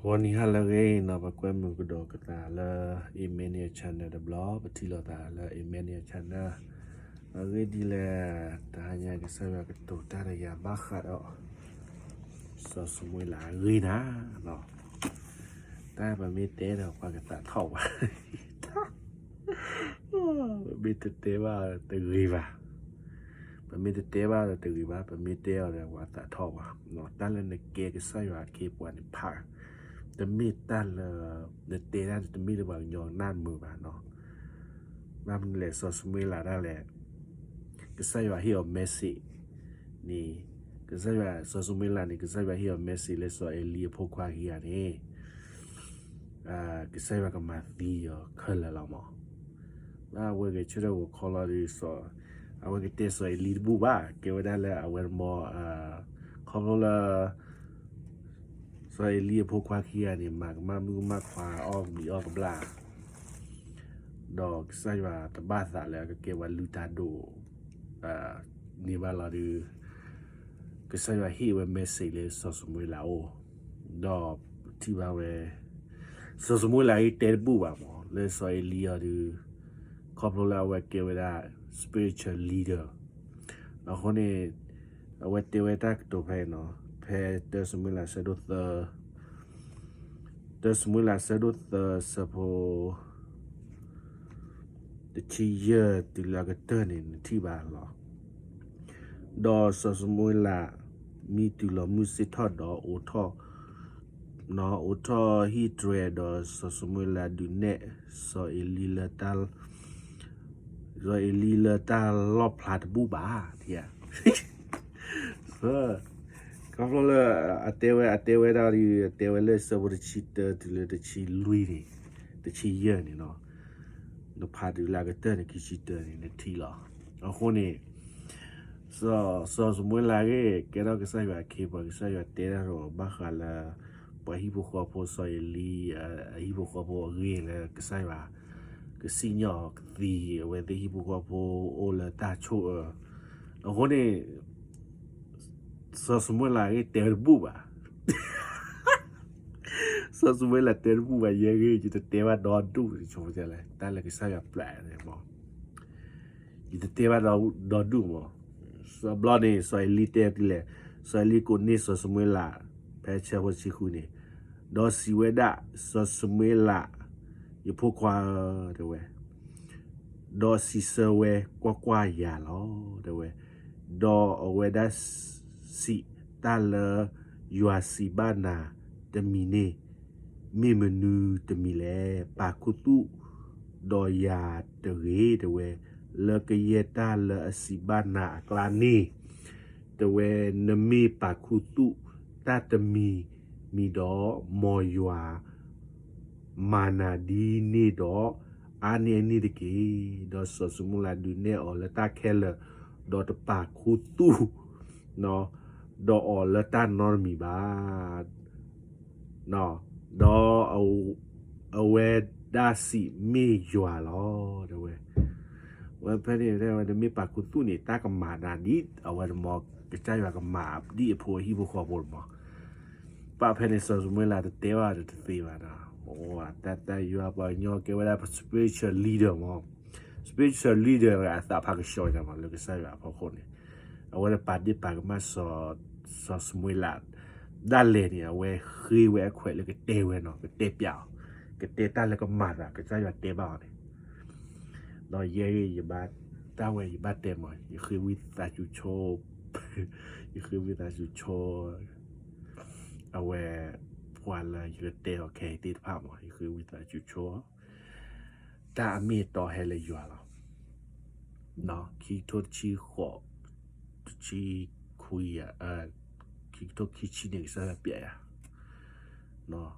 ဂီၤနံၤဟါလၢအဂ့ၤနီၤ, ပကွဲမုာ်ကဒီးကသးလၢ Emmanuel Channel တဘျီ, ပထံၣ်လိာ်သးလၢ Emmanuel Channel အဂ့ၢ်ဒ်လဲၣ်, တဟါညါကစၢ်ယွၤကတိၤတၢ်ဒီးယၤဘၣ်ဃးဒီး စီၤၡမူၤအ့လးအဂ့ၢ်နၤ, တၢ်ပမ့ၢ်တဲဒီးပှၤကသးထီၣ်ဘၣ် ပမ့ၢ်တတဲဘၣ်ဒီးတဂ့ၤဘၣ်, ပမ့ၢ်တတဲဘၣ်ဒီးတဂ့ၤဘၣ်, ပမ့ၢ်တဲအီၤဒီးပှၤသးထီၣ်ဘၣ်, တၢ်လၢနကဲကစၢ်ယွၤအခ့အပှၤန့ၣ်ဖး, တမ့ၢ်တၢ်လၢ နတဲဒၣ်တမ့ၢ်လၢပှၤကညီကနၣ်မုာ်ဘၣ်နီၤ, ဘၣ်မနုၤလဲၣ် စီၤၡမူၤအ့လးဒၣ်လဲာ် ကစၢ်ယွၤဟ့ၣ်အီၤ message န့ၣ်, ကစၢ်ယွၤ စီၤၡမူၤအ့လးန့ၣ် ကစၢ်ယွၤဟ့ၣ်အီၤ message လၢစီၤအ့လံအဖိခွါခံဂၤန့ၣ် ကစၢ်ယွၤကမၤသံအီၤခဲလၢာ်လီၤမး, ဘၣ်အဝဲဂဲၤဆၢထၢၣ်ဂီၤခီလီၤဒီး အဝဲကတဲစီၤအ့လံတဘူၣ်ဘၣ်, ကဲဝဲဒၣ်လၢအဝဲမ့ၢ် ခီဖျိလၢ စီၤအ့လံအဖိခွါခံဂၤန့ၣ် မၤကမၣ်မုၣ်ကမၣ်ခွါအီၣ်ကဘျံးအီၣ်ကဘျၣ်, ဒီးကစၢ်ယွၤတဘၣ်သးလၢအကကဲပှၤလုၢ်တၢ်ဒိၣ် န့ၣ်ဘၣ်လီၤဒီး ကစၢ်ယွၤဟ့ၣ်ဝဲ message လၢစီၤၡမူၤအ့လးအအိၣ်, ဒီးထံၣ်ဘၣ်ဝဲ စီၤၡမူၤအ့လးအံၤတဲတဘူၣ်ဘၣ်မး လၢစီၤအ့လံအီၤဒီး ခီဖျိလၢအဝဲကဲဝဲဒၣ် spiritual leader အဃိန့ၣ် အဝဲတဲဝဲတၢ်ကတိၤဖဲအံၤနီၤ, ဖဲတၢၡမူၤအ့လးဆၢဒိၣ်သၢ တၢၡမူၤအ့လးဆၢဒိၣ်သၢဆၢဖိ တဆံယဲၢ်တုၤလၢအကတၢၢ်န့ၣ် နထံၣ်ဘၣ်လီၤ. ဒီးစီၤၡမူၤအ့လး မံတုၤလီၤမုၢ်ဆ့ၣ်ထီၣ်ဒီးအိးထီၣ် အိးထီၣ်ဟံၣ်တြဲၤဒီးစီၤၡမူၤအ့လးဒုးနဲၣ် စီၤအ့လံလၢတၢ် စီၤအ့လံလၢတၢ်လီၣ်ဖျါတဘူၣ်ဘၣ်, ခီဖျိလၢ အတဲဝဲ အတဲဝဲဒၣ်ဒီး အတဲဝဲလၢဆၢဖိတဆံတၢတုၤလၢတဆံလွံၢ်န့ၣ် တဆံယဲၢ်န့ၣ်နီၤ, နဖးတုၤလၢအကတၢၢ်န့ၣ် ခံဆံတၢန့ၣ် နထံၣ်လီၤ. အဃိန့ၣ် စီၤၡမူၤအ့လးအဂ့ၢ် ကဲထီၣ်ကစၢ်ယွၤအခ့အပှၤ ကစၢ်ယွၤတဲတၢ်ဒီးဘၣ်ဃးလၢ ပှၤဟံၣ်ဖိဃီဖိစီၤအ့လံ အဟံၣ်ဖိဃီဖိအဂ့ၢ်လၢကစၢ်ယွၤ ကစံၣ်ညီၣ်ကသံ အဝဲသ့ၣ်ဟံၣ်ဖိဃီဖိအိၣ်လၢတၢ်ဆိၣ်အၢ, အဃိန့ၣ် စီၤၡမူၤအ့လးအဂ့ၢ်တဲဝဲတဘူၣ်ဘၣ်. စီၤၡမူၤအ့လးတဲတဘူၣ်ဘၣ်, ယဲဂ့ၢ် ယတတဲဘၣ်ဒီဒူၣ် လဲၣ် တၢ်လၢကစၢ်ယွၤပျဲန့ၣ်မး, ယတတဲဘၣ်ဒီဒူၣ်မး. စီၤဘျီန့ၣ် စီၤအ့လံတဲဒ်လဲၣ်, စီၤအ့လံကိးန့ၢ်စီၤၡမူၤအ့လး ဖဲဆၢဖိတဆံဃုန့ၣ်, ဒီးစံးဝဲဒၣ် စီၤၡမူၤအ့လး ယဖိခွါဧၢ တဲဝဲ ဒီးစံးဆၢဝဲ ကွၢ်ကွၢ်ယၤလီၤ တဲဝဲ, ဒီးအဝဲဒၣ်စံး, တၢ်လၢယွၤစံးဘၣ်နၤတမံၤန့ၣ် မ့ၢ်မနုၤတမံၤလဲၣ်. ပာ်ခူသူၣ်ဒီးယၤတဂ့ၤ တဲဝဲ, လၢကယဲၢ်တၢ်လၢအစံးဘၣ်နၤအကျါန့ၣ် တဲဝဲ, နမ့ၢ်ပာ်ခူသူၣ်တၢ်တမံၤမံၤဒီး မ်ယွၤ မၤနၤဒ်န့ၣ်ဒီး အါန့ၢ်အန့ၣ်တက့ၢ်. ဒီးစီၤၡမူၤအ့လးဒုးနဲၣ်အီၤလၢတၢ်ခဲလၢာ်, ဒီးတပာ်ခူသူၣ် ဒီးအီၤလၢတၢ်နီတမံၤဘၣ်. ဒီးအဝဲဒၣ်စံး မ့ၢ်ယွၤလီၤ တဲဝဲ. ဝဲဖဲန့ၣ်တဲဝဲ နမ့ၢ်ပာ်ခူသူၣ်န့ၣ် တၢ်ကမၤနၤဒ်အဝဲတမီၤ, ကစၢ်ယွၤကမၤဒ်အဖိအဟံၣ်ဖိဃီဖိတမီၤ. ပာ်ဖဲန့ၣ် စီၤၡမူၤအ့လးတတဲဘၣ်ဒီးတသ့ဘၣ်နီၤ. တၢ်တၢ်ယွၤပှၤကညီကဲဝဲဒၣ် spiritual leader မး. spiritual leader အသးဖးကဆှီညါမး လၢကစၢ်ယွၤအဖီခိၣ်န့ၣ်, အဝဲဒၣ်ပာ်ဒ့ၣ်ပာ်ကမၣ် စီၤၡမူၤအ့လး ဒၣ်လဲာ်န့ၣ် အဝဲဃ့ဝဲအခွဲးလၢကတဲဝဲနီၤ, ကတဲပျးအီၤ, ကတဲတၢ်လၢကမၤသး ကစၢ်ယွၤတဲဘၣ်အီၤန့ၣ်. ဒီးယဲဂ့ၢ် ယဘၣ်, တၢ်ဝဲယဘၣ်တဲမး ယဃ့ဝံသးစူၤဆိ, ယဃ့ဝံသးစူၤဆိ အဝဲ ပှၤလၢယကတဲအီၤခဲအံၤသ့ၣ်တဖၣ်မး ယဃ့ဝံသးစူၤဆိ, တၢ်အမ့ၢ်အတီဟဲလၢယွၤလီၤ. ခံကထိတဆံဃိး, တဆံခွံ, ခံကထိခံဆံန့ၣ် ကစၢ်ယွၤပျဲယၤ,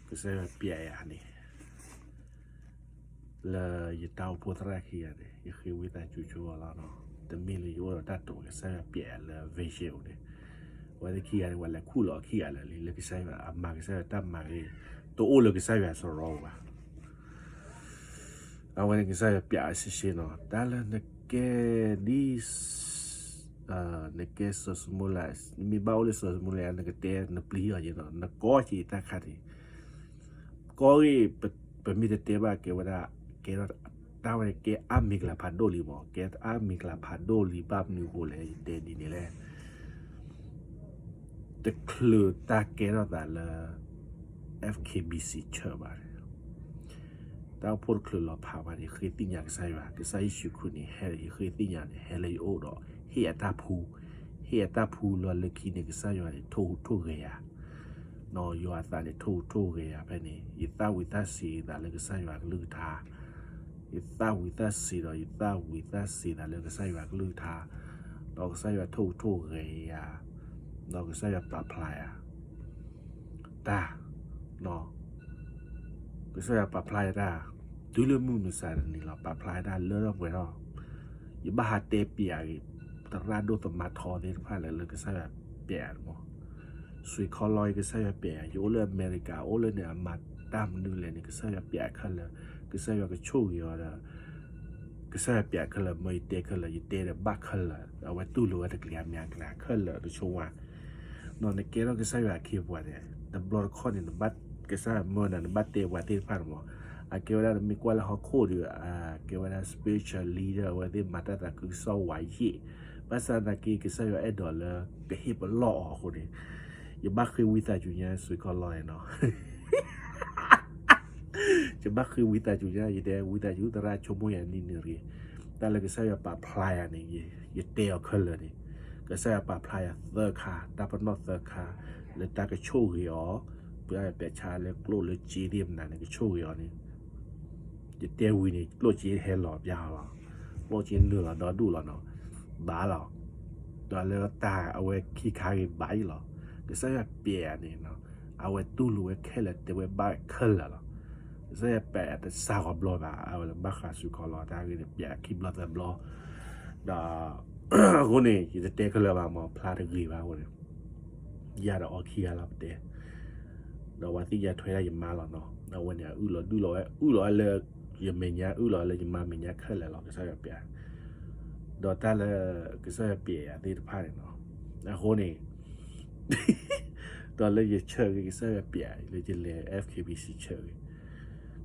ကစၢ်ယွၤပျဲယၤန့ၣ် လၢယတၢ်အိၣ်ဖှိၣ်သရၣ်ခံဂၤန့ၣ် ယဃ့ဝံသးစူၤဆိအီၤလီၤ. တမ့ၢ်လၢယအိၣ်ဒီးတၢ်တိာ် ကစၢ်ယွၤပျဲယၤလၢ vision န့ၣ်, အဝဲသ့ၣ်ခံဂၤန့ၣ် ပှၤလဲၤခူၣ်လီၤခံဂၤလၢာ်လံ လၢကစၢ်ယွၤအမၤကစၢ်ယွၤတၢ်မၤဂ့ၤ, တအိၣ်လၢကစၢ်ယွၤစရီပူၤဘၣ်. အဝဲန့ၣ်ကစၢ်ယွၤပျဲအဆ့ဆ့နီၤ, တၢ်လၢနကဲဒ် နကဲစီၤၡမူၤအ့လး, နမ့ၢ်ဘၣ်အိၣ်လၢစီၤၡမူၤအ့လး နကတဲနပျံၤအီၤက့ၤနီၤ, နကိးက့ၤတၢ်ခါန့ၣ်, ကိးဂ့ၤ, ပမ့ၢ်တတဲဘၣ် ကဲဝဲဒၣ်, ကဲထီၣ်တၢ်ဝဲန့ၣ် ကဲအါမံၤကျါဖးဒိၣ်လံမး, ကဲအါမံၤကျါဖးဒိၣ်လံ ဘၣ်မနုၤအဃိလဲၣ် ယတဲဒ်န့ၣ်လဲၣ် တချုးတၢ်ကဲထီၣ်သးလၢ F K B C ဆၢဘၣ်န့ၣ်, တၢ်အိၣ်ဖှိၣ်တချုးလီၤဖးဘၣ်န့ၣ် ယဃ့သ့ၣ်ညါကစၢ်ယွၤ, ကစၢ်ယ့ၣ်ၡူးခရံာ်န့ၣ် ဟဲလၢယဃ့သ့ၣ်ညါန့ၣ် ဟဲလၢယအိၣ်ဒီး ဟ့ၣ်အတၢ်ဖှူ, ဟ့ၣ်အတၢ်ဖှူလီၤလၢခံန့ၣ် ကစၢ်ယွၤန့ၣ် ထိၣ်ဟူးထိၣ်ဂဲၤယၤ နီၢ်ယွၤအသးန့ၣ် ထိၣ်ဟူးထိၣ်ဂဲၤယၤဖဲန့ၣ် ယသၣ်ဝံၤသၣ်စံးသးလၢကစၢ်ယွၤကလုၢ်ကထါ, ယသၣ်ဝံၤသၣ်စံးဒီး ယသၣ်ဝံၤသၣ်စံးသးလၢကစၢ်ယွၤကလုၢ်ကထါ, ဒီးကစၢ်ယွၤထိၣ်ဟူးထိၣ်ဂဲၤယၤ, ဒီးကစၢ်ယွၤပာ်ဖျါယၤ, တၢ် ကစၢ်ယွၤပာ်ဖျါယၤတၢ်, တုၤလၢမုၢ်မဆါတနံၤလီၤ ပာ်ဖျါယၤတၢ်လၢထီၣ်ပှဲၤထီၣ်, ယဘၣ်ဟးတဲပျးဂ့ၤ, သရၣ်ဒိၣ်သမါထီသ့ၣ်တဖၣ်လၢ လၢကစၢ်ယွၤပျးယၤမး, စွ့ၤခီလီၤ ကစၢ်ယွၤပျးယၤ, ယအိၣ်လၢအမဲရကၤ အိၣ်လၢန့ၣ် အမၤတၢ်မနုၤလဲၣ်န့ၣ် ကစၢ်ယွၤပျးခဲလၢာ်, ကစၢ်ယွၤကဆိၣ်ဂ့ၤအီၤဒီး ကစၢ်ယွၤပျးခဲလၢာ်, မ့ၢ်ယတဲခဲလၢာ် ယတဲဒီးဘၣ်ခဲလၢာ်, အဝဲတူၢ်လိာ်ဝဲတကျဲၤအမံၤအကျါခဲလၢာ်တဆိဝါ, နီၢ်နကဲထီၣ်ကစၢ်ယွၤအခ့အပှၤန့ၣ် တဘျီတခီၣ်န့ၣ် နဘၣ်ကစၢ်ယွၤမၢနၤ နဘၣ်တဲပှၤသ့ၣ်တဖၣ်န့ၣ်မး, အကဲဝဲဒၣ်နမ့ၢ်ကွၢ်လၢဟီၣ်ခိၣ်ဒီး ကဲဝဲဒၣ် spiritual leader အဝဲသ့ၣ်မၤတၢ်သးခုကစီၣ်ဝဲယံာ်, ဘၣ်ဆၣ်သနာ်က့ ကစၢ်ယွၤအဲၣ်ဒိးလၢ ကဟ့ၣ်ပလီၢ်အီၤအဃိန့ၣ်, ယဘၣ်ဃ့ဝံသးစူၤညါ စွ့ၤခီလီၤန့ၣ်နီၤ ယဘၣ်ဃ့ဝံသးစူၤညါ ယတဲဝံသးစူၤ သရၣ်ဆိကမိၣ်ယၤန့ၣ်န့ၣ်ဂ့ၤ, တၢ်လၢကစၢ်ယွၤပာ်ဖျါယၤန့ၣ် ယတဲအီၤခဲလၢာ်န့ၣ်, ကစၢ်ယွၤပာ်ဖျါယၤသၢခါ, တၢ်ပနီၣ်သၢခါ, လၢတၢ်ကဆိၣ်ဂ့ၤအီၤ, ပှၤပဲာ်ဆါလၢကျိၣ်လၢစ့သ့ၣ်မနုၤန့ၣ် ကဆိၣ်ဂ့ၤအီၤန့ၣ် ယတဲဝံၤန့ၣ် ကျိၣ်စ့ဟဲလီၤပျၢ်လီၤ, ကျိၣ်စ့နုာ်လီၤဒီဒူၣ်လီၤနီၤ, ဘၣ်လီၤ, ဒီးလၢတၢ်အဝဲခံခါဂ့ၤဘၣ်အံၤလီၤ, ကစၢ်ယွၤပျးယၤန့ၣ်နီၤ, အဝဲတူၢ်လိာ်ဝဲခဲလၢာ်တဲဝဲဘၣ်ခဲလၢာ်လီၤ, ကစၢ်ယွၤပျးယၤတစးဂီၤဘျီဘၣ်, အဝဲလၢဘၣ်ဃးစူးခီလီၤတၢ်ဂ့ၢ်န့ၣ် ပျးခံဘျီသၢဘျီ, ဒီး အဃိန့ၣ် ယတတဲခဲလၢာ်ဘၣ်မး ဖျါတဂ့ၤဘၣ်အဃိန့ၣ် ယၤဒီးအီခံဂၤလီၤပတဲ, ဒီးပှၤသ့ၣ်ညါထွဲဒၣ်ယမါလီၤနီၤ, အဝဲန့ၣ် အအုၣ်လီၤဒုၣ်လီၤဝဲ အုၣ်လီၤဝဲလၢ ယမဲာ်ညါ အုၣ်လီၤဝဲလၢယမါမဲာ်ညါခဲလၢာ်လီၤ ကစၢ်ယွၤပျး, ဒီးတၢ်လၢ ကစၢ်ယွၤပျးယၤသ့ၣ်တဖၣ်န့ၣ်နီၤ, အဃိန့ၣ် ဒီးလၢယဆၢဂ့ၤ ကစၢ်ယွၤပျးလၢယလဲၤ F K B C ဆၢဂ့ၤ,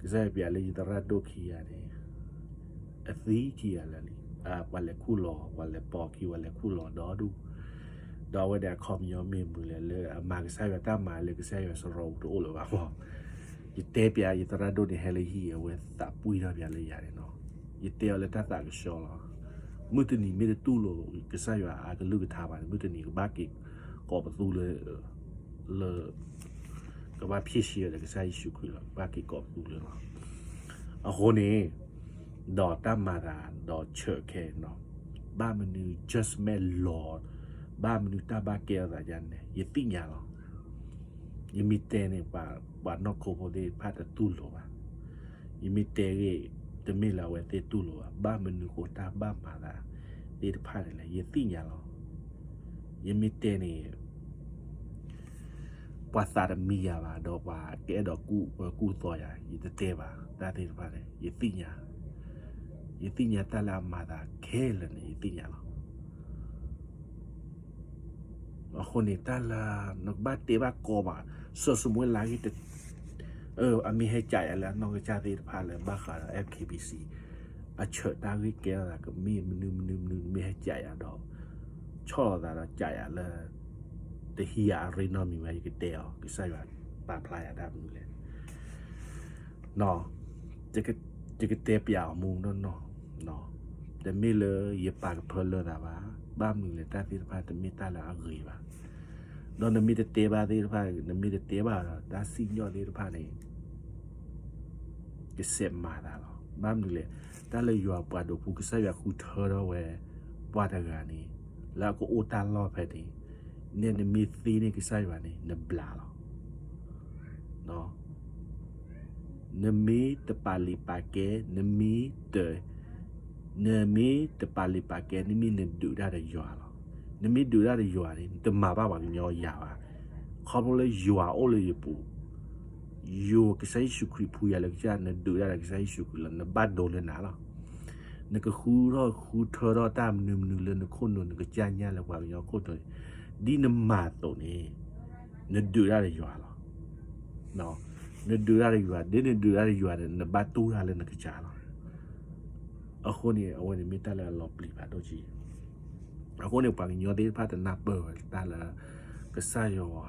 ကစၢ်ယွၤပျးလၢယသရၣ်ဒိၣ်ခံဂၤန့ၣ် အသံခံဂၤလၢာ်လံ, ပှၤလဲၤခူၣ်လီၤ ပှၤလဲၤပိာ်ခံ ပှၤလဲၤခူၣ်လီၤဒီဒူၣ်, ဒီးအဝဲဒၣ်အခီပညီမ့ၢ်မနုၤလဲၣ် လၢအမၤကစၢ်ယွၤတၢ်မၤလၢကစၢ်ယွၤစရီပူၤတအိၣ်လၢၤဘၣ်မး, ယတဲပျး ယသရၣ်ဒိၣ်န့ၣ် ဟဲလၢဟံၣ် အဝဲသးပှံၢ်ထီၣ်ပျးလၢယၤန့ၣ်နီၤ, ယတဲအီၤလၢတၢ်သးကဆှီလီၤ, မုၢ်တနံၤမ့ၢ်တတူၢ်လိာ်ကစၢ်ယွၤအကလုၢ်ကထါဘၣ်န့ၣ် မုၢ်တနံၤကဘၣ်က့ၤကိးပသူလၢ လၢ ကဘၣ်ဖ့ၣ်ဆံးအီၤဒီးကစၢ်ယ့ၣ်ၡူးခရံာ်လီၤ, ကဘၣ်က့ၤကိးပသူလၢလီၤ, အဃိန့ၣ် ဒီးတၢ်မၤသးဒီးဆၢခဲနီၤ, ဘၣ်မနုၤ judgment လီၤ, ဘၣ်မနုၤတၢ်ဘၣ်ကဲထီၣ်သးဒ်န့ၣ် ယသ့ၣ်ညါလီၤ, ယမ့ၢ်တဲန့ၣ် ပှၤနီၢ်ခိဖိသ့ၣ်တဖၣ်တတူၢ်လိာ်ဘၣ်, ယမ့ၢ်တဲဂ့ၤ တမ့ၢ်လၢအဝဲသ့ၣ်တူၢ်လိာ်ဘၣ်, ဘၣ်မနုၤဃိတၢ်ဘၣ်မၤသးသ့ၣ်တဖၣ်န့ၣ်လဲၣ် ယသ့ၣ်ညါလီၤ, ယမ့ၢ်တဲန့ၣ် ပှၤသးတမံယၤဘၣ် ဒီးပှၤကအဲၣ်ဒိးကူၣ်အၢကူၣ်သီယၤ ယတတဲဘၣ် တၢ်သ့ၣ်တဖၣ်န့ၣ် ယသ့ၣ်ညါ, ယသ့ၣ်ညါတၢ်လၢအမၤသးခဲလၢာ်န့ၣ် ယသ့ၣ်ညါလီၤ. အဃိန့ၣ် တၢ်လၢ နကဘၣ်တဲဘၣ်ကိးဘၣ် စီၤၡမူၤအ့လးဂ့ၢ် အမ့ၢ်ဟဲကးယၤလၢအနီၢ်ကစၢ်သ့ၣ်တဖၣ်လၢဘၣ်ဃးဒီး F K B C အဆၢတၢ်ဂ့ၢ်ကဲထီၣ်သးကမ့ၢ်မနုၤမနုၤမနုၤ မ့ၢ်ဟဲကးယၤဒီး ဆီၣ်လီၤသးဒီးကးယၤလၢ တဟံးယၤအရ့နီတမံၤဘၣ် ယကတဲအီၤ ကစၢ်ယွၤပာ်ဖျါယၤတၢ်မနုၤလဲၣ် ယကတဲပျးအီၤမူနီၢ်နီၢ်, တမ့ၢ်လၢယပာ်ကဖၢလၢသးဘၣ်, ဘၣ်မနုၤလဲၣ် တၢ်သ့ၣ်တဖၣ်တမ့ၢ်တၢ်လၢအဂ့ၤဘၣ်, ဒီးနမ့ၢ်တတဲဘၣ်သ့ၣ်တဖၣ် နမ့ၢ်တတဲဘၣ်ဒီး တၢ်စံၣ်ညီၣ်သ့ၣ်တဖၣ်န့ၣ် ကစဲးမၤသးလီၤ. ဘၣ်မနုၤလဲၣ်, တၢ်လၢယွၤပှၤဒိးဖှူ ကစၢ်ယွၤဃုထၢထီၣ်ဝဲ ပှၤတဂၤန့ၣ် လၢအကအိၣ်တၢ်လီၢ်ဖဲန့ၣ်, နဲနမ့ၢ်သ့န့ၢ်ကစၢ်ယွၤန့ၣ် နဘျးလီၤ. နမ့ၢ်တပာ်လုၢ်ပာ်ကဲ, နမ့ၢ်တ, နမ့ၢ်တပာ်လုၢ်ပာ်ကဲ နမ့ၢ်နဒုးတၢ်ဒီးယွၤလီၤ. နမ့ၢ်ဒုးတၢ်ဒီးယွၤန့ၣ် နတမၤဘၣ်ပှၤကညီယၤဘၣ်. ခီဖျိလၢယွၤအိၣ်လၢယပူၤ, ယွၤကစၢ်ယ့ၣ်ၡူးခရံာ်ဖှူယၤလၢကစၢ်, နဒုးတၢ်ဒီးကစၢ်ယ့ၣ်ၡူးခရံာ်လီၤ, နဘၣ်ဒိလၢနၤလီၤ. နကဃုထီၣ်ဃုထၢထီၣ်တၢ်မနုၤမနုၤလၢနခိၣ်နူာ် နကစၢ်ညါလၢပှၤကညီခိၣ်နူာ်န့ၣ်, ဒ်နမၤအသိးန့ၣ်, နဒုးတၢ်ဒီးယွၤလီၤ. နဒုးတၢ်ဒီးယွၤ, ဒ်နဒုးတၢ်ဒီးယွၤန့ၣ် နဘၣ်တူၢ်တၢ်လၢနကစၢ်လီၤ. အဃိန့ၣ် အဝဲန့ၣ်မ့ၢ်တၢ်လၢအလီၤပျံၤဖးဒိၣ်က့. အဃိန့ၣ် ပှၤကညီသ့ၣ်တဖၣ်တနၢ်ပၢၢ်ဝဲတၢ်လၢ ကစၢ်ယွၤ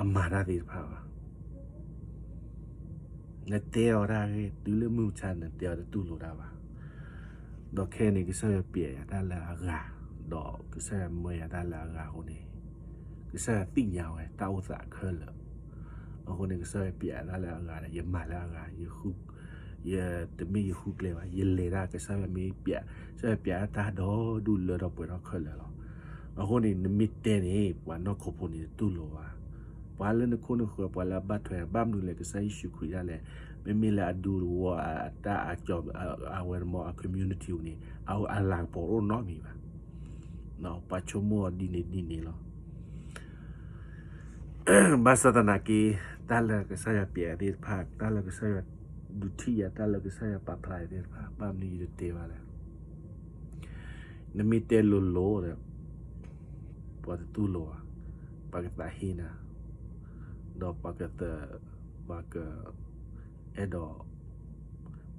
အမၤတၢ်သ့ၣ်တဖၣ်ဘၣ်. နတဲအီၤတၢ်ဂ့ၢ် တုၤလၢမုၢ်မဆါ နတဲအီၤတတူၢ်လိာ်တၢ်ဘၣ်. ဒီးခဲအံၤန့ၣ် ကစၢ်ယွၤပျဲယၤတၢ်လၢအဂၤ, ဒီးကစၢ်ယွၤမၢယၤတၢ်လၢအဂၤအဃိန့ၣ်, ကစၢ်ယွၤသ့ၣ်ညါဝဲတၢ်အိၣ်သးခဲလၢာ်. အဃိန့ၣ် ကစၢ်ယွၤပျဲတၢ်လၢအဂၤဒီး ယမၤလၢအဂၤ, ယဃု, ယ, တမ့ၢ်ယဃုကျဲဘၣ်, ယလဲၤတၢ်ကစၢ်ယွၤမ့ၢ်ပျဲ, ကစၢ်ယွၤပျဲတၢ်ဒီဒူၣ်လၢထီၣ်ပှဲၤထီၣ်ခဲလၢာ်လီၤ. အဃိန့ၣ် နမ့ၢ်တဲန့ၣ် ပှၤနီၢ်ခိဖိန့ၣ်တတူၢ်လိာ်ဘၣ်. ပှၤလၢနခိၣ်နဃၢၤ ပှၤလၢအဘၣ်ထွဲ ဘၣ်မနုၤလဲၣ် ကစၢ်ယ့ၣ်ၡူးခရံာ်ဒၣ်လဲာ်, မ့မ့ၢ်လၢအဒူတဝီ အတၢ်အကီၤ, အဝဲမ့ၢ်အ community န့ၣ် အဝဲအလၤကပီၤတအိၣ်နီတမံၤဘၣ်. ပှၤဆိကမိၣ်အီၤဒ်န့ၣ်ဒ်န့ၣ်လီၤ. ဘၣ်ဆၣ်သနာ်က့ တၢ်လၢကစၢ်ယွၤပျဲသ့ၣ်တဖၣ်, တၢ်လၢကစၢ်ယွၤဒုးထံၣ်ယၤ, တၢ်လၢကစၢ်ယွၤပာ်ဖျါယၤသ့ၣ်တဖၣ်, ဘၣ်မနုၤယတတဲဘၣ်လဲၣ်. နမ့ၢ်တဲလိၤလိၤဒီး ပှၤတတူၢ်လိာ်ဘၣ်, ပှၤကသးဟ့နၤ, ဒီးပှၤကသး, ပှၤကအဲၣ်ဒိး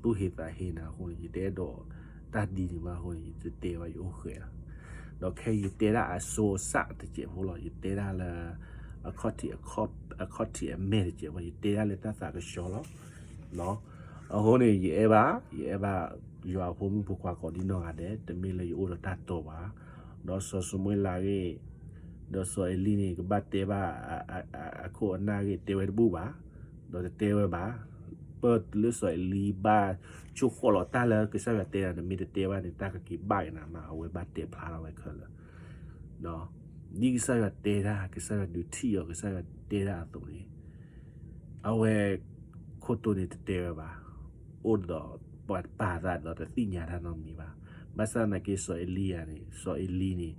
သူၣ်ဟ့သးဟ့နၤအဃိန့ၣ် ယတအဲၣ်ဒိးတၢ်ဒ်န့ၣ်ဘၣ်အဃိန့ၣ် ယတတဲဘၣ် ယအိၣ်ဃဲးလီၤ. ဒီးခဲအံၤယတဲဒၣ်အစိအစးတစဲးဖိလီၤ, ယတဲဒၣ်လၢ အခီၣ်ထံး, အခီၣ်ထံးအမဲာ်တစဲးဖိ, ယတဲဒၣ်လၢတၢ်သးကဆှီလီၤ. အဃိန့ၣ် ယအဲၣ်ဘၣ်, ယအဲၣ်ဘၣ်ယွၤအဖိမုၣ်ဖိခွါကိးဒံနီၢ်ဂၤဒဲး, တမ့ၢ်လၢယအိၣ်ဒီးတၢ်တိာ်ဘၣ်. ဒီးစီၤၡမူၤအ့လးအဂ့ၢ်, ဒီးစီၤအ့လံန့ၣ် ကဘၣ်တဲဘၣ်အခိၣ်အနၢ်အဂ့ၢ် တဲဝဲတဘူၣ်ဘၣ်, ဒီးတတဲဝဲဘၣ်. ပၢၢ်လၢစီၤအ့လံဘၣ်ဆိၣ်ဃီၣ်လီၤတၢ်လၢကစၢ်ယွၤတဲဒၣ်န့ၣ် မ့ၢ်တတဲဘၣ်န့ၣ် တၢ်ကက့ၤဘၣ်က့ၤနၤမး, အဝဲဘၣ်တဲဖျါထီၣ်ဝဲခဲလၢာ်. ဒ်ကစၢ်ယွၤတဲဒၣ်, ကစၢ်ယွၤဒုးထံၣ်အီၤ, ကစၢ်ယွၤတဲဒၣ်အသိးန့ၣ်, အဝဲခိၣ်တိန့ၣ်တတဲဝဲဘၣ်, အိၣ်ဒီးပှၤတပာ်သးဒီးတသ့ၣ်ညါတၢ်နီတမံၤဘၣ်. ဘၣ်ဆၣ်သနာ်က့စီၤအ့လံယၤန့ၣ်, စီၤအ့လံန့ၣ်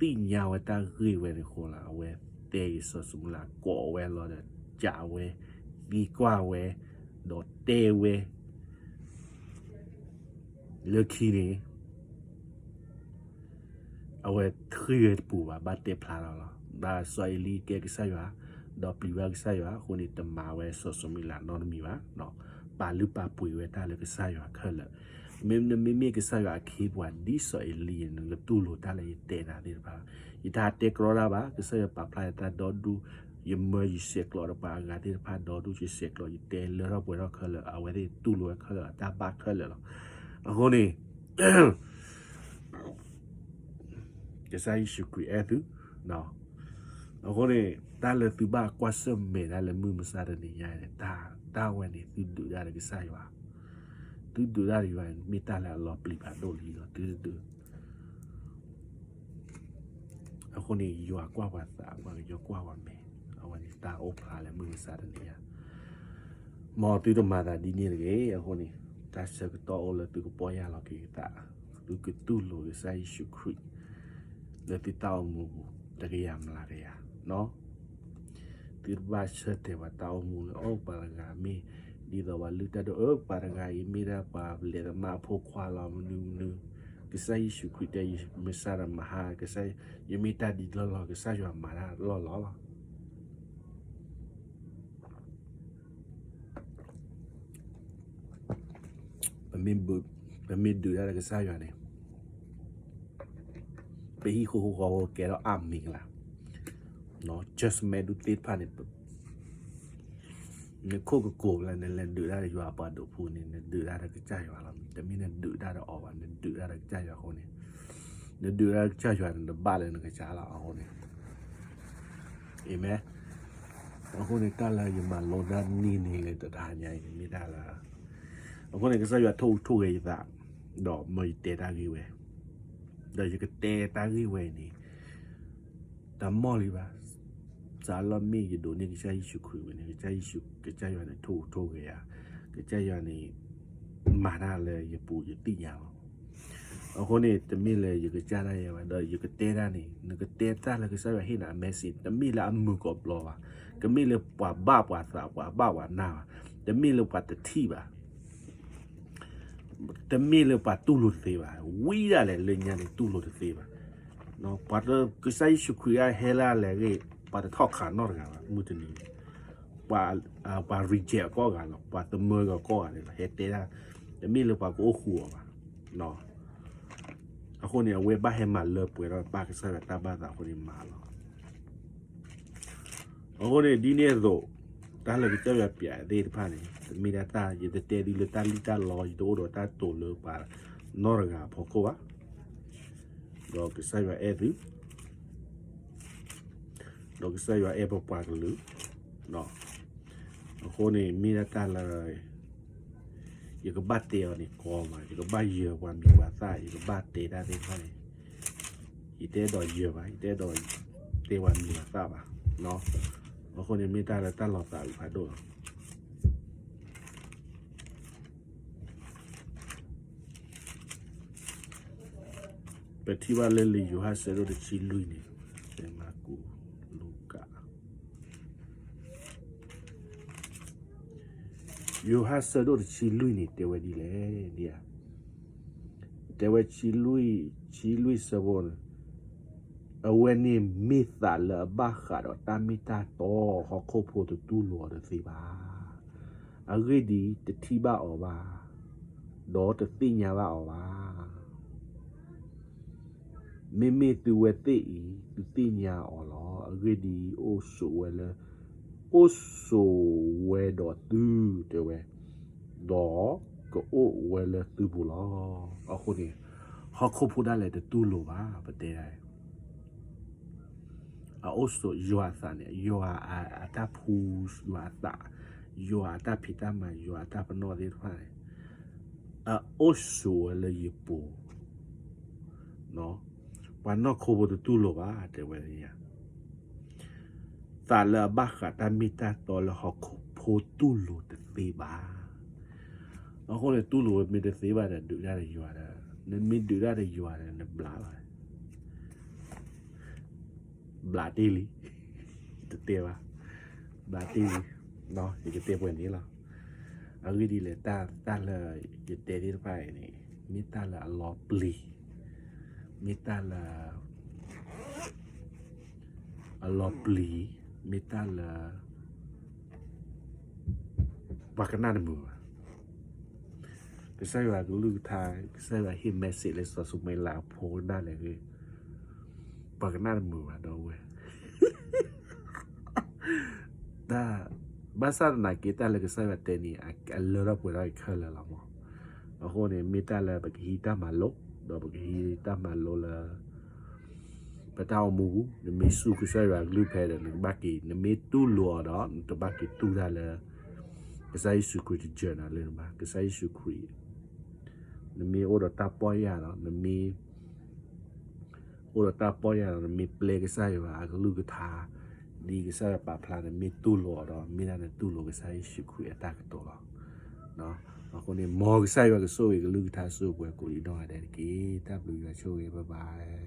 သ့ၣ်ညါဝဲတၢ်ဂ့ၢ်ဝဲန့ၣ်အဃိလီၤ, အဝဲတဲက့ၤစီၤၡမူၤအ့လး ကိးဝဲလီၤဒီး ကးဝဲ, သံကွၢ်ဝဲ, ဒီးတဲဝဲ လၢခံန့ၣ် အဝဲဃ့ၢ်ဝဲတပူၤဘၣ်, ဘၣ်တဲဖျါထီၣ်လီၤ. ဘၣ်စီၤအ့လံကဲကစၢ်ယွၤ, ဒီးပျံၤဘၣ်ကစၢ်ယွၤအဃိန့ၣ် တမၤဝဲစီၤၡမူၤအ့လးနီတမံၤဘၣ်, ပာ်လုၢ်ပာ်ပှ့ၤဝဲတၢ်လၢကစၢ်ယွၤခဲလၢာ်. မ့မ့ၢ်နမ့မ့ၢ်ကစၢ်ယွၤအခ့အပှၤဒ်စီၤအ့လံန့ၣ် နကတူၢ်လိာ်တၢ်လၢယတဲနၤသ့ၣ်တဖၣ်, ယတဟးတဲကြီတၢ်ဘၣ်, ကစၢ်ယွၤပာ်ဖျါယတၢ်ဒီဒူၣ်, ယမၢယဆဲးကျိးဒီးပှၤအဂၤသ့ၣ်တဖၣ်ဒီဒူၣ် ယဆဲးကျိး ယတဲလၢထီၣ်ပှဲၤထီၣ်ခဲလၢာ်, အဝဲသ့ၣ်တူၢ်လိာ်ဝဲခဲလၢာ် အတၢ်ဘၣ်ခဲလၢာ်လီၤ. အဃိန့ၣ် ကစၢ်ယ့ၣ်ၡူးခရံာ်အဲၣ်သု, အဃိန့ၣ် တၢ်လၢသုဘၣ်ကွၢ်ဆၢၣ်မဲာ်တၢ်လၢမုၢ်မဆါတနံၤညါန့ၣ် တၢ်ဝဲန့ၣ် သုဒုးတၢ်ဒီးကစၢ်ယွၤ, သုဒုးတၢ်ဒီးယွၤန့ၣ် မ့ၢ်တၢ်လၢအလီၤပျံၤဖးဒိၣ်လံလီၤ, သုတဒုး အဃိန့ၣ် ယွၤကွၢ်ပှၤသး, ပှၤကညီကွၢ်ပှၤမဲာ်, အဝဲန့ၣ်တၢ်အိၣ်ဖျါလၢမုၢ်မဆါတနံၤညါ, မ်သုတမၤသးဒ်န့ၣ်တဂ့ၤ. အဃိန့ၣ် တၢ်ဆၢကတီၢ်အိၣ်လၢသုကပီၢ်ယၢ်လီၤက့ၤသး, သုကတူၢ်လိာ်ကစၢ်ယ့ၣ်ၡူးခရံာ် လၢသုတၢ်အိၣ်မူပူၤ တကယၤမျးကယၤ, သုတဘၣ်ဆၢတဲာ်ပှၤတၢ်အိၣ်မူလၢ အိၣ်ပှၤတဂၤမ့ၢ် ဒ်သိးပှၤလုၢ်တၢ်ဒိၣ်, အၢ ပှၤတဂၤအံၤမ့ၢ်ဒၣ်ပှၤလဲၤသမါအဖိခွါလီၤ, မနုၤမနုၤ, ကစၢ်ယ့ၣ်ၡူးခရံာ်တဲ ယမဆါတမဟါ, ကစၢ်, ယမ့ၢ်တၢ်ဒ်လီၢ်လီၢ်, ကစၢ်ယွၤမၤတၢ်လီၢ်လီၢ်လီၤ. ပမ့ၢ်ဒုးတၢ်ဒီးကစၢ်ယွၤန့ၣ် ပဟံၣ်ဃီဖိဃီဖိကဲထီၣ်အါမံၤကလၤ, judgment ဒူၣ်သ့ၣ်တဖၣ်န့ၣ် နခိၣ်ကကိၤလၢ နလဲၤဒုးတၢ်ဒီးယွၤအပှၤဒိးဖုန့ၣ် နဒုးတၢ်ဒီးကစၢ်ယွၤလီၤ. တမ့ၢ်နဒုးတၢ်ဒီးအီၤဘၣ်, နဒုးတၢ်ဒီးကစၢ်ယွၤအဃိန့ၣ်, နဒုးတၢ်ဒီးကစၢ်ယွၤန့ၣ် နဘၣ်လၢနကစၢ်လီၤအဃိန့ၣ်, အၤမ့ၣ်. အဃိန့ၣ် တၢ်လၢယမၤလိတၢ်နံၤန့ၣ်လၢတဟါညါအံၤန့ၣ် မ့ၢ်တၢ်လၢ အဃိန့ၣ် ကစၢ်ယွၤထိၣ်အူထိၣ်ဂဲၤယသး, ဒီးမၢယတဲတၢ်ဂ့ၢ်ဝဲ, ဒီးယကတဲတၢ်ဂ့ၢ်ဝဲအံၤန့ၣ် တမီၢ်လံဘၣ်. စးလီၢ်မ့ၢ်ယဒိးန့ၢ်ကစၢ်ယ့ၣ်ၡူးခရံာ်ဝဲန့ၣ် ကစၢ်ယ့ၣ်ၡူး, ကစၢ်ယွၤန့ၣ် ထိၣ်အူထိၣ်ဂဲၤယၤ, ကစၢ်ယွၤန့ၣ် မၤတၢ်လၢယပူၤယသ့ၣ်ညါလီၤ. အဃိန့ၣ် တမ့ၢ်လၢယကစၢ်ဒၣ်ယဲဘၣ်, ဒီးယကတဲတၢ်န့ၣ် နကတဲတၢ်လၢကစၢ်ယွၤဟ့ၣ်နၤအ message, တမ့ၢ်လၢအမုာ်ကိးဘျီဘၣ်, တမ့ၢ်လၢပှၤဘၣ်ပှၤသး ပှၤဘၣ်ပှၤနၢ်ဘၣ်, တမ့ၢ်လၢပှၤတထံၣ်ဘၣ်. တမ့ၢ်လၢပှၤတူၢ်လိာ်တသ့ဘၣ်, ဝံဒၣ်လဲာ်လၢညါန့ၣ်တူၢ်လိာ်တသ့ဘၣ်. ပှၤတ, ကစၢ်ယ့ၣ်ၡူးခရံာ်အဟဲလၢအလဲၤဂ့ၢ်, ပှၤတထီၣ်ခးနီတဂၤဘၣ်, မုၢ်တနံၤန့ၣ် ပှၤ, ပှၤ reject အကိးဂၤလီၤ, ပှၤတမၢကီးကိးဂၤန့ၣ်လီၤ, ဟဲတဲဒၣ်, တမ့ၢ်လၢပှၤကအိၣ်ဃူအီၤဘၣ်. အဃိန့ၣ် အဝဲဘၣ်ဟဲမၤလၢပှဲၤထီၣ်ပၢ်ကစၢ်ယွၤတၢ်ဘၣ်သးအဃိန့ၣ်မၤလီၤ. အဃိန့ၣ် ဒ်န့ၣ်အသိး, တၢ်လၢကစၢ်ယွၤပျဲသ့ၣ်တဖၣ်န့ၣ် တမ့ၢ်ဒၣ်တၢ်, ယတတဲသုလၢတၢ်လံၣ်တၢ်လီ, ယတအိၣ်ဒီးတၢ်တိာ်လၢပှၤနီတဂၤအဖီခိၣ်ဘၣ်. ဒီးကစၢ်ယွၤအဲၣ်သု, ဒီးကစၢ်ယွၤအဲၣ်ပပှၤကလုာ်, အဃိန့ၣ် မ့ၢ်ဒၣ်တၢ်လၢ ယကဘၣ်တဲအီၤန့ၣ်ကီမး, ယကဘၣ်ယၢၤပှၤမံၤပှၤသၣ်, ယကဘၣ်တဲတၢ်သ့ၣ်တဖၣ်န့ၣ်, ယတအဲၣ်ဒိးယၢၤဘၣ်, ယတအဲၣ်ဒိးတဲပှၤမံၤပှၤသၣ်ဘၣ်. အဃိန့ၣ်မ့ၢ်တၢ်လၢတၢ်လီၤသးအုးဖးဒိၣ်လီၤ. ပထံၣ်ဘၣ်လၢလံာ်ယိၤဟၣ်ဆၢဒိၣ်တဆံလွံၢ်န့ၣ်, မၢကူး, လူၤကၣ်, ယိၤဟၣ်ဆၢဒိၣ်တဆံလွံၢ်န့ၣ် တဲဝဲဒ်လဲၣ်, တဲဝဲဆံလွံၢ်, ဆံလွံၢ်ဆၢဖိန့ၣ်, အဝဲန့ၣ်မ့ၢ်သးလၢအဘၣ်ဃးဒီးတၢ်မ့ၢ်တၢ်တီ, ဟီၣ်ခိၣ်ဖိတတူၢ်လိာ်အီၤတသ့ဘၣ်. အဂ့ၢ်ဒ်အံၤ, တထံၣ်ဘၣ်အီၤဘၣ်, ဒီးတသ့ၣ်ညါဘၣ်အီၤဘၣ်. မ့မ့ၢ်သုဝဲသ့ၣ်အံၤ, သုသ့ၣ်ညါအီၤလီၤ. အဂ့ၢ်ဒ်အံၤ, အိၣ်ဆိးဝဲလၢ, အိၣ်ဆိးဝဲဒီးသု, တဲဝဲ, ဒီးကအိၣ်ဝဲလၢသုပူၤလီၤ. အဃိန့ၣ်, ဟီၣ်ခိၣ်ဖိဒၣ်လဲာ်တတူၢ်လိာ်ဘၣ်, ပတဲဒၣ် အအိၣ်ဆိးယွၤအသးန့ၣ်, ယွၤအတၢ်ဖှူ, ယွၤအသး, ယွၤအတၢ်ဖံးတၢ်မၤ, ယွၤအတၢ်ပနီၣ်သ့ၣ်တဖၣ်န့ၣ်, အအိၣ်ဆိးဝဲလၢယပူၤ, ပှၤနီၢ်ခိဖိတတူၢ်လိာ်ဘၣ်, တဲဝဲ, သးလၢအဘၣ်ဃးတၢ်မ့ၢ်တၢ်တီလၢဟီၣ်ခိၣ်ဖိတူၢ်လိာ်တသ့ဘၣ်. အဃိန့ၣ် တူၢ်လိာ်ဝဲမ့ၢ်တသ့ဘၣ်ဒီး ဒုးတၢ်ဒီးယွၤဒီး, နမ့ၢ်ဒုးတၢ်ဒီးယွၤဒီး နဘျးလီၤ. ဘျးတ့ၢ်လံ, တတဲဘၣ်, ဘျးတ့ၢ်လံ, ယကတဲပှဲၤန့ၣ်လီၤ. အဂ့ၢ်ဒ်လဲၣ်, တၢ်လၢယတဲသ့ၣ်တဖၣ်အံၤန့ၣ်, မ့ၢ်တၢ်လၢအလီၤပျံၤ, မ့ၢ်တၢ်လၢ အလီၤပျံၤ, မ့ၢ်တၢ်လၢ ပှၤကနၣ်တမုာ်ဘၣ်. ကစၢ်ယွၤကလုၢ်ကထါ, ကစၢ်ယွၤဟ့ၣ် message လၢစီၤၡမူၤအ့လးအဖိကနၣ်လဲၣ်ဂ့ၤ, ပှၤကနၣ်တမုာ်ဘၣ် ဒီပုၢ်ဝဲၢ်. တၢ်, ဘၣ်ဆၣ်သနာ်က့ တၢ်လၢကစၢ်ယွၤတဲန့ၣ် အလၢထီၣ်ပှဲၤထီၣ်အံၤခဲလၢာ်လီၤမး. အဃိန့ၣ် မ့ၢ်တၢ်လၢပကဟံးတၢ်မၤလိ, ဒီးပကဟံးတၢ်မၤလိလၢ ပတၢ်အိၣ်မူပူၤ, နမ့ၢ်စူၢ်ကစၢ်ယွၤကလုၢ်ဖဲဒီး နကဘၣ်က့ၤ, နမ့ၢ်တူၢ်လိာ်အီၤဒီး နတဘၣ်က့ၤတူၢ်တၢ်လၢ ကစၢ်ယ့ၣ်ၡူးခရံာ်တစၢၤနၤလၢနဘၣ်, ကစၢ်ယ့ၣ်ၡူးခရံာ်, နမ့ၢ်အိၣ်ဒီးတၢ်ပီၢ်ယၢ်ဒီး နမ့ၢ် အိၣ်ဒီးတၢ်ပီၢ်ယၢ်ဒီး နမ့ၢ်ပျဲကစၢ်ယွၤအကလုၢ်ကထါ, ဒ်ကစၢ်ယွၤပာ်ဖျါ နမ့ၢ်တူၢ်လိာ်အီၤဒီး မ့ၢ်ဒၣ်နတူၢ်လိာ်ကစၢ်ယ့ၣ်ၡူးခရံာ်အတၢ်ကတိၤလီၤ. အဃိန့ၣ် မ်ကစၢ်ယွၤကဆိၣ်ဂ့ၤကလုၢ်ကထါဆိပှဲၤကိးဒံးနီၢ်ဂၤဒဲးတက့ၢ်. တၢ်ဘျုးယွၤဆိၣ်ဂ့ၤ bye bye.